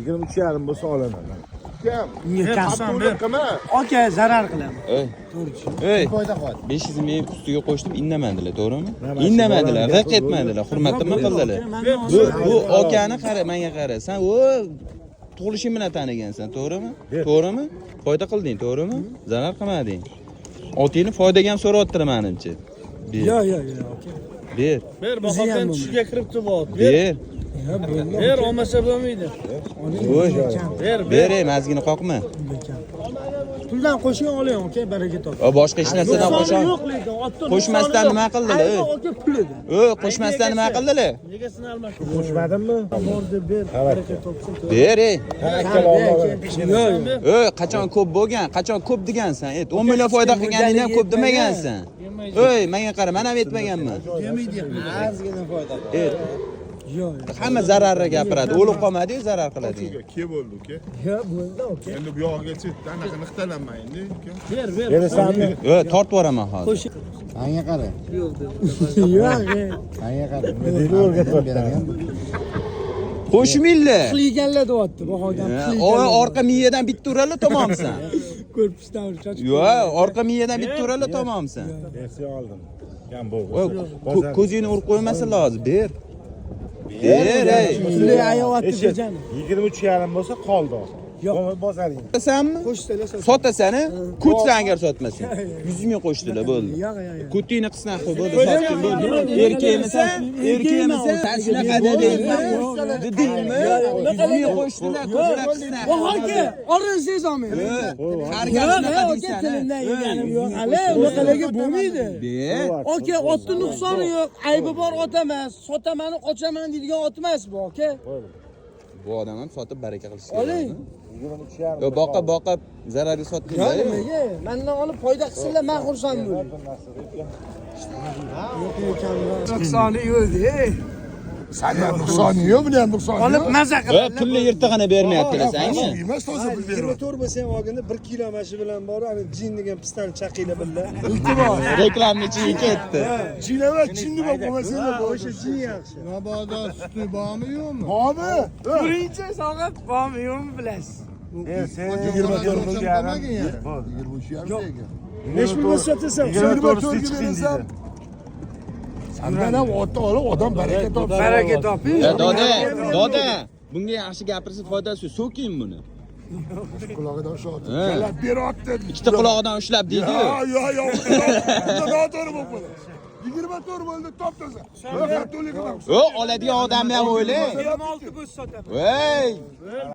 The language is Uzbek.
23,5 bo'lsa olaman. Kam. Kam. Ber, qilma. Aka zarar qilaman. Ey. Ey. Foyda qoldi. 500 ming ustiga qo'shdim, indamadilar, to'g'rimi? Mana shu Indamadilar, bolani g'iq gapi etmadilar, hurmat nima qildilar? Bu akani qara, menga qara. Sen o tug'ilishing bilan tanigansan, to'g'rimi? To'g'rimi? Foyda qilding, to'g'rimi? Zarar qilmading. Otingni foydaga ham so'rayaptilar menimcha. Ber. Yo'q, yo'q, yo'q, aka. Ber. Ber, O'zi ham bahodan bo'lmaydi. tushiga kiribdi bu ot. Ber. Ber. Ber, olmasa bo'lmaydi. Voy. Ber, Ber, ey, mazgini qoqma. Puldan qo'shing oling, aka, baraka toping. O boshqa hech narsadan Nuqsoni qo'sha. yo'q lekin otda Qo'shmasdan nima qildilar, Aybi ey? aka pulida. O, qo'shmasdan nima qildilar? Egasini almash. Qo'shmadimmi? Bordi ber, baraka topsin. Ber, ey. Tavakkal Allohga. Yo'q, yo'q. Ey, qachon ko'p bo'lgan? Qachon ko'p degansan? Et, 10 million foyda qilganingdan ham ko'p demagansan. Ey, menga qara, men ham aytmaganman. Ozgina foyda qoldi. Et, Yo'q, yo'q. hamma zararni gapiradi. O'lib qolmadi-yu zarar qiladi. Ke bo'ldi uka. Yo'q, bo'ldi, aka. Endi bu yog'iga chetda anaqa niqtalanmaydi uka. Ber, ber. Berasanmi? Ey, tortib yuboraman hozir. Qo'shing. Manga qara, Yo'q dedi. Yo'q, ey. manga qara. Nima deydi o'rgatyapti? Qo'shminglar. Pul yeganlar deyapti, bahodan pul Oy, yeganlar. orqa miyadan bitta urala tamomsan. Ko'rpishdan chochib. Yo'q, orqa miyadan bitta urala tamomsan. Versiya oldim. Kam bo'ldi. Oy, ko'zingni urib qo'ymasinlar hozir, ber. Ber, ey. Pulni ayovatti bejani. 23,5 bo'lsa qoldi. Yo'q. Yo'q. Bozaring. Sotasanmi? Qo'shsalar sotadi. Sotasan, kutsan agar sotmasang. 100 ming qo'shdilar, bo'ldi. Yo'q, yo'q, yo'q. Kutingni qisnab qo'y, bo'ldi, sotding, bo'ldi. Erkakmisan? Erkakmisan? Sen shunaqa dedingmi? Dedingmi? 100 ming qo'shdilar, ko'zlar qisnab. Aka, orinsiz olmayman. Har Yo'q, gap shunaqa aka, deysan. tilimdan yeganim yo'q. Hali unaqalarga bo'lmaydi. Ber. Aka, otni nuqsoni yo'q, aybi bor ot emas. Sotaman, qochaman deydigan ot emas bu, aka. Bu odam ham sotib baraka qilish kerak. Oling. 23,5. Yo, boqib boqib zararga Yo'q, sotdinglar. nimaga? Mendan olib foyda qilsinlar, men xursand bo'laman. Yo'q, ekan. Nuqsoni yo'q, ey. Sani ham nuqsoni yo'q, buni ham nuqsoni Olib maza Yo, qiladilar. pulni yirtig'ini bermayaptilar senga. Emas toza pul beryapti. 24 bo'lsa ham olganda 1 kilo mana shu bilan bor, ana jin degan pistani chaqinglar billa. Iltimos. Reklamni ichiga ketdi. Jinava chinni bo'lib qolmasa Ha, o'sha jin yaxshi. Mabodo suti bormi yo'qmi? Bormi? Birinchi sog'ib bormi yo'qmi bilasiz. Sen 24,5. 23,5 degan. Nechi pul bo'lsa sotasan? 24 ga chiqing berasan. deydi. Sandan ham otni olib odam baraka topsin. Baraka toping. Ya, doda, doda. Bunga yaxshi gapirsa foydasi yo'q. So'king buni. Qulog'idan ushlab. Ha. Jalab beryapti. Ikkita qulog'idan ushlab deydi-yu. Yo'q, yo'q, yo'q. Noto'g'ri bo'lib qoldi. 24 bo'ldi, top toza. Yo'q, to'lik qilamiz. O, oladigan odamni ham o'ylang. 26 bo'lsa sotaman. Voy!